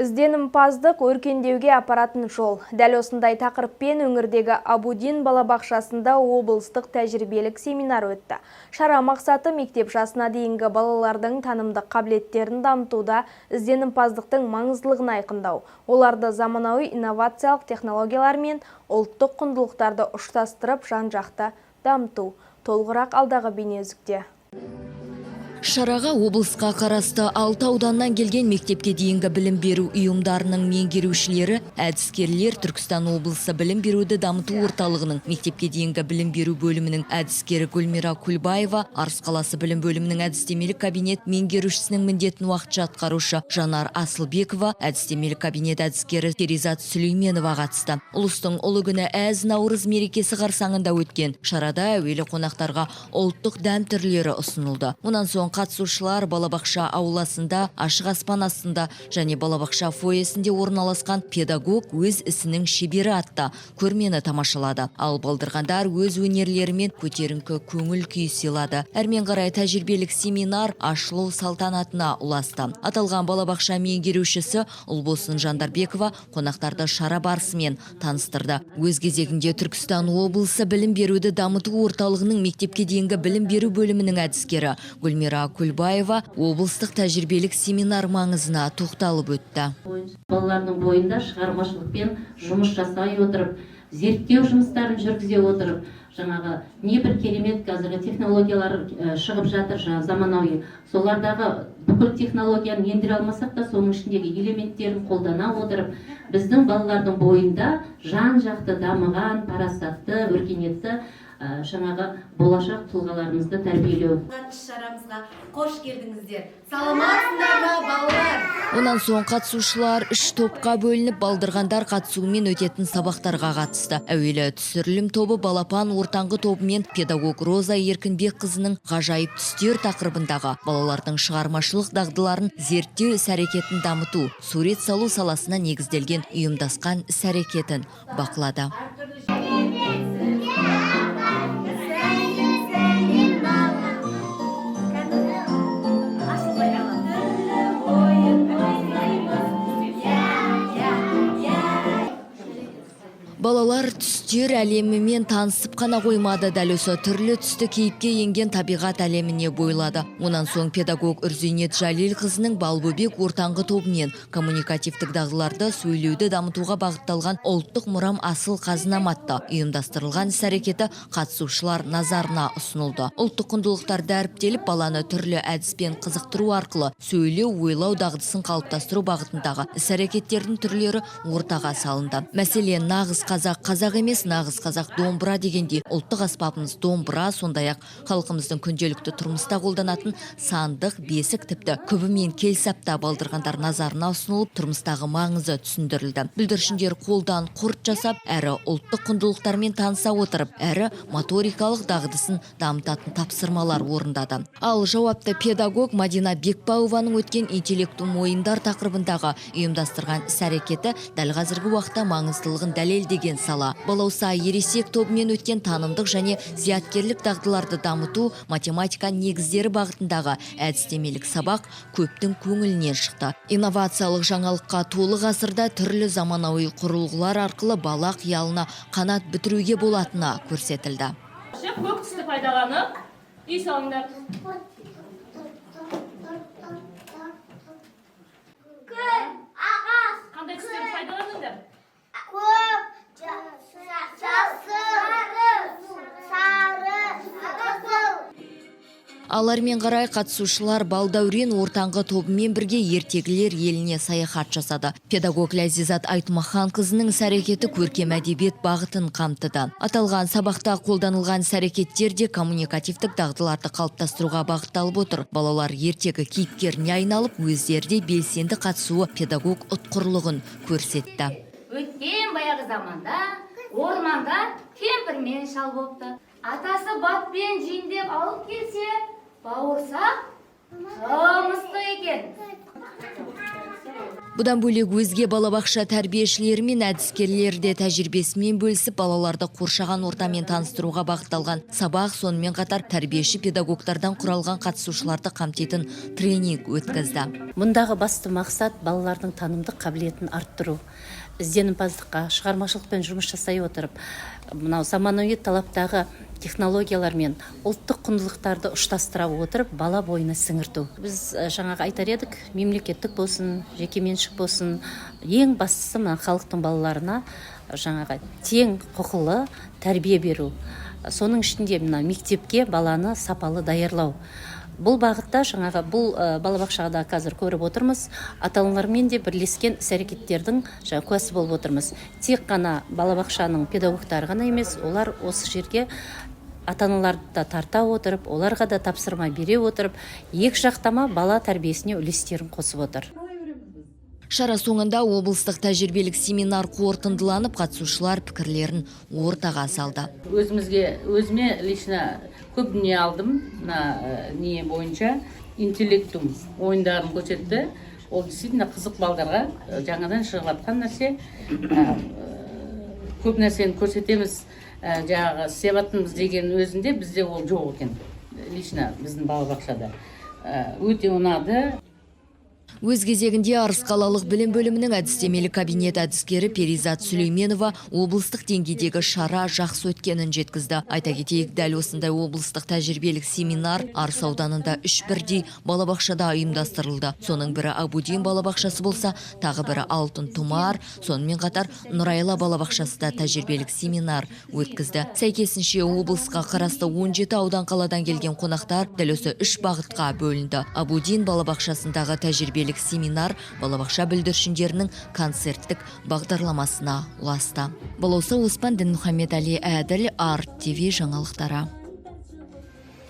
Ізденімпаздық – өркендеуге апаратын жол. Дәл осындай тақырыппен өңірдегі Абудин балабақшасында облыстық тәжірибелік семинар өтті. Шара мақсаты – мектеп жасына дейінгі балалардың танымдық қабілеттерін дамытуда ізденімпаздықтың маңыздылығын айқындау. Оларды заманауи инновациялық технологиялар мен ұлттық құндылықтарды ұштастырып, жан-жақты дамыту. Толығырақ алдағы бейнеүзікте. Шараға облысқа қарасты алты ауданнан келген мектепке дейінгі білім беру ұйымдарының меңгерушілері, әдіскерлер, Түркістан облысы білім беруді дамыту орталығының мектепке дейінгі білім беру бөлімінің әдіскері Гүлмира Күлбаева, Арыс қаласы білім бөлімінің әдістемелік кабинет меңгерушісінің міндетін уақытша атқарушы Жанар Асылбекова, әдістемелік кабинет әдіскері Перизат Сүлейменова қатысты. Ұлыстың ұлы күні, әз Наурыз мерекесі қарсаңында өткен шарада әуелі қонақтарға ұлттық дәм түрлері ұсынылды. Онан соң қатысушылар балабақша ауласында, ашық аспан астында және балабақша фойесінде орналасқан «Педагог – өз ісінің шебері» атты көрмені тамашалады. Ал балдырғандар өз өнерлерімен көтеріңкі көңіл күй сыйлады. Әрмен қарай тәжірибелік семинар ашылу салтанатына ұласты. Аталған балабақша меңгерушісі Ұлбосын Жандарбекова қонақтарды шара барысымен таныстырды. Өз кезегінде Түркістан облысы білім беруді дамыту орталығының мектепке дейінгі білім беру бөлімінің әдіскері Гүлмира Күлбаева облыстық тәжірибелік семинар маңызына тоқталып өтті. Балалардың бойында шығармашылықпен жұмыс жасай отырып, зерттеу жұмыстарын жүргізе отырып, жаңағы небір керемет қазіргі технологиялар шығып жатыр, жаңа заманауи, солардағы бүкіл технологияны ендіре алмасақ та, соның ішіндегі элементтерін қолдана отырып, біздің балалардың бойында жан жақты дамыған, парасатты, өркениетті, жаңағы болашақ тұлғаларымызды тәрбиелеу. Іс-шарамызға қош келдіңіздер! Саламатсыздар ма, балалар? Онан соң қатысушылар үш топқа бөлініп, балдырғандар қатысуымен өтетін сабақтарға қатысты. Әуелі түсірілім тобы Балапан ортаңғы тобымен педагог Роза Еркінбекқызының «Ғажайып түстер» тақырыбындағы балалардың шығармашылық дағдыларын зерттеу іс әрекетін дамыту, сурет салу саласына негізделген ұйымдасқан іс әрекетін бақылады. Сәлем, сәлем, балам! Түрлі ойын ойнаймыз, иә, иә, иә. Балалар түстер әлемімен танысып қана қоймады, дәл осы түрлі түсті кейіпке енген табиғат әлеміне бойлады. Онан соң педагог Үрзейнет Жалилқызының Балбөбек ортаңғы тобымен коммуникативтік дағдыларды, сөйлеуді дамытуға бағытталған «Ұлттық мұрам – асыл қазынам» атты ұйымдастырылған іс әрекеті қатысушылар назарына ұсынылды. Ұлттық құндылықтар дәріптеліп, баланы түрлі әдіспен қызықтыру арқылы сөйлеу, ойлау дағдысын қалыптастыру бағытындағы іс әрекеттердің түрлері ортаға салынды. Мәселен, «Нағыз қазақ қазақ емес, нағыз қазақ домбыра» дегендей, ұлттық аспабымыз домбыра, сондай-ақ халқымыздың күнделікті тұрмыста қолданатын сандық, бесік, тіпті күбі мен келсап та балдырғандар назарына ұсынылып, тұрмыстағы маңызы түсіндірілді. Бүлдіршіндер қолдан құрт жасап, әрі ұлттық құндылықтармен таныса отырып, әрі моторикалық дағдысын дамытатын тапсырмалар орындады. Ал жауапты педагог Мадина Бекбауованың өткен «Интеллектум ойындар» тақырыбындағы ұйымдастырған іс әрекеті дәл қазіргі уақытта маңыздылығын дәлелдеген сала. Балауса ересек тобымен өткен танымдық және зияткерлік дағдыларды дамыту, математика негіздері бағытындағы әдістемелік сабақ көптің көңілінен шықты. Инновациялық жаңалыққа толы ғасырда түрлі заманауи құрылғылар арқылы бала қиялына қанат бітіруге болатыны көрсетілді. Көк түсті пайдаланып, үй салыңдар. Күн, ағаш. Қандай түстерді пайдаланыңдар? Көк, жасыл, сары, қызыл. Ал әрмен қарай қатысушылар Балдәурен ортаңғы тобымен бірге ертегілер еліне саяхат жасады. Педагог Ләзизат Айтмаханқызының іс әрекеті көркем әдебиет бағытын қамтыды. Аталған сабақта қолданылған іс әрекеттер де коммуникативтік дағдыларды қалыптастыруға бағытталып отыр. Балалар ертегі кейіпкеріне айналып, өздері де белсенді қатысуы педагог ұтқырлығын көрсетті. Өткен баяғы заманда орманда кемпір мен шал болыпты. Атасы батпен жейін алып келсе, бауырсақ тым ыстық екен. Бұдан бөлек, өзге балабақша тәрбиешілері мен әдіскерлері де тәжірибесімен бөлісіп, балаларды қоршаған ортамен таныстыруға бағытталған сабақ, сонымен қатар тәрбиеші педагогтардан құралған қатысушыларды қамтитын тренинг өткізді. Мұндағы басты мақсат – балалардың танымдық қабілетін арттыру, ізденімпаздыққа, шығармашылықпен жұмыс жасай отырып, мынау заманауи талаптағы технологиялар мен ұлттық құндылықтарды ұштастыра отырып, бала бойына сіңірту. Біз жаңағы айтар едік, мемлекеттік болсын, жекеменшік болсын, ең бастысы мына халықтың балаларына жаңағы тең құқылы тәрбие беру, соның ішінде мына мектепке баланы сапалы даярлау. Бұл бағытта жаңағы бұл балабақшада қазір көріп отырмыз, ата аналармен де бірлескен іс әрекеттердің жаңа куәсі болып отырмыз. Тек қана балабақшаның педагогтары ғана емес, олар осы жерге ата аналарды да тарта отырып, оларға да тапсырма бере отырып, екі жақтама бала тәрбиесіне үлестерін қосып отыр. Шара соңында облыстық тәжірибелік семинар қорытындыланып, қатысушылар пікірлерін ортаға салды. Өзімізге, өзіме лично көп дүние алдым. Мына не бойынша интеллектум ойындарын көрсетті. Ол действительно қызық балдарға, жаңадан шығып жатқан нәрсе. Көп нәрсені көрсетеміз, жаңағы істеп жатырмыз деген өзінде бізде ол жоқ екен, лично біздің балабақшада. Өте ұнады. Өз кезегінде Арыс қалалық білім бөлімінің әдістемелік кабинет әдіскері Перизат Сүлейменова облыстық деңгейдегі шара жақсы өткенін жеткізді. Айта кетейік, дәл осындай облыстық тәжірибелік семинар Арыс ауданында үш бірдей балабақшада ұйымдастырылды. Соның бірі Абудин балабақшасы болса, тағы бірі Алтын Тұмар, сонымен қатар Нұрайла балабақшасы да тәжірибелік семинар өткізді. Сәйкесінше, облысқа қарасты 17 аудан, қаладан келген қонақтар дәл осы үш бағытқа бөлінді. Абудин балабақшасындағы тәжірибелік семинар балабақша бүлдіршіндерінің концерттік бағдарламасына ұласты. Балауса Оспан, Дінмұхаммед Әли Әділ, Арт ТВ жаңалықтары.